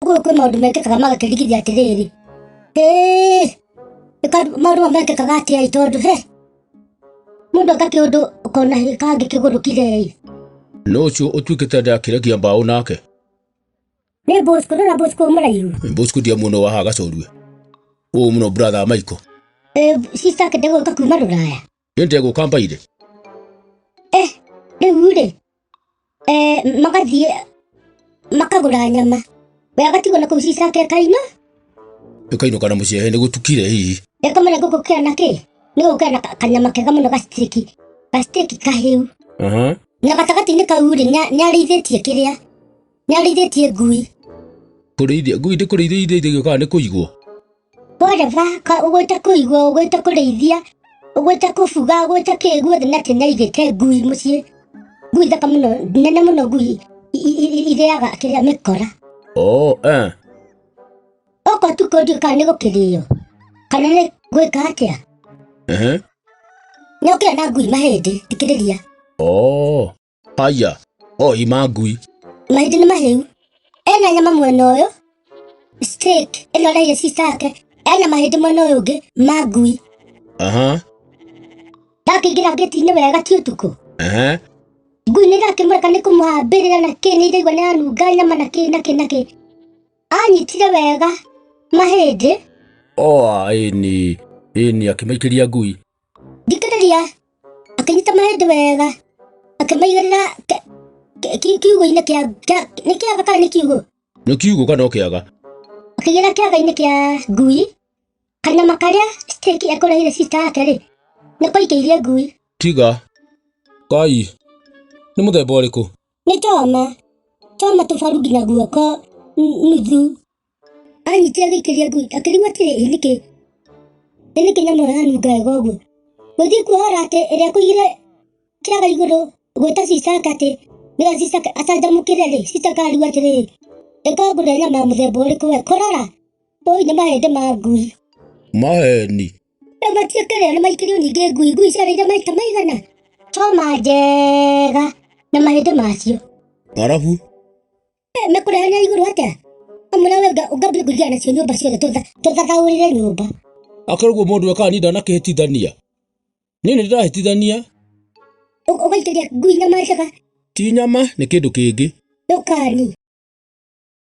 Gũkũ kwĩ maũndũ mekĩkaga magakĩrigithia atĩrĩrĩ. Ĩĩ, maũndũ mamwe mekĩkaga atĩa ĩ tondũ he mũndũ eka kĩũndũ ũkona kangĩ kĩgũrũkire ĩ. No ũcio ũtuĩkĩte ndakĩrekia mbaũ nake. Nĩ Bosco, ndona Bosco mũraihu. Bosco ndiamuona wa haha gacorue. Ũũ mũno brother Michael. Eh, sister ake ndegũka kuma rũraya. Ĩ ndegũka mbaire. Eh, rĩu rĩ, eh, magathiĩ makagũra nyama. We agatigwo na kũu sister ake kaino. Ĩkainũka na mũcehe nĩ gũtukire hihi. Ĩkamenya gũkũ na kĩ? Nĩ gũkĩra na kanyama kega mũno gastiki. Gastiki kahĩu. Aha. Na gatagatĩ-inĩ kau rĩ, nĩarĩithĩtie kĩrĩa. Nĩarĩithĩtie ngui. Kũrĩithia ngui ndĩ kũrĩithia irĩithagio kana nĩ kũigwo? Whatever, ũgwĩta kũigwo, ũgwĩta kũrĩithia, ũgwĩta kũbuga, ũgwĩta kĩ guothe nĩ atĩ nĩaigĩte ngui mũciĩ. Ngui thaka mũno, nene mũno ngui irĩaga kĩrĩa mĩkora. Oh, eh. Okorwo tukũ ndiũĩ kana nĩ gũkĩrĩo kana nĩ gwĩka atĩa. Ehe. Nĩokĩra na ngui mahĩndĩ, thikĩrĩria. Oh. Haya, oi ma ngui. Mahĩndĩ nĩ mahĩu. Ena nyama mwena ũyũ, steak ĩno arehire sister yake, ena mahĩndĩ mwena ũyũ ũngĩ ma ngui. Aha. Ndakĩingĩra ngĩti-inĩ wega ti ũtukũ. Aha. Ngui nĩ ndakĩmũreka nĩ kũmũhambĩrĩra na kĩ nĩ iraigua nĩ yanunga nyama na kĩ na kĩ na kĩ. Anyitire wega mahĩndĩ. Oh, ĩni. Ĩni akĩmaikĩria ngui. Thikĩrĩria akĩnyita mahĩndĩ wega akĩmaigĩrĩra kiugũ-inĩ kĩa nĩ kĩaga kana nĩ kiugũ? Nĩ kiugũ kana o kĩaga? Akĩigĩrĩra kĩaga-inĩ kĩa ngui kanyama karĩa steak ekũrehire sister yake rĩ nĩko aikĩirie ngui. Tiga. Kai. Nĩ mũthemba ũrĩkũ? Nĩ choma. Choma tũbaru nginya guoko nuthu. Anyitire agĩikĩria ngui akĩrigwo atĩrĩ ĩ nĩkĩ ĩ nĩkĩ nyamũ ĩyo yanunga wega ũguo. Gũthiĩ kuohora atĩ ĩrĩa ekũigire kĩaga igũrũ gwĩta sister yake atĩ nĩgetha sister yake acanjamũkĩre rĩ, sister yake arigwo atĩrĩrĩ ĩka ngũrĩre nyama ya mũthemba ũrĩkũ we kũrora ũi nĩ mahĩndĩ ma ngui. Maheni. Rĩu matiĩkĩrĩra nĩ maikĩrio ningĩ ngui ngui ciarĩire maita maigana choma njega na mahĩndĩ macio. Arabu. Mekũrehania igũrũ atĩa? Amwe nawe ũngambia kũingĩra nacio nyũmba ciothe tũthathaũrĩre nyũmba. Akorwo ũguo mũndũ ekaga niĩ ndanakĩhĩtithania. Niĩ nĩ ndĩrahĩtithania. Ũgaikĩria ngui nyama njega. Ti nyama nĩ kĩndũ kĩngĩ. Ndũkani.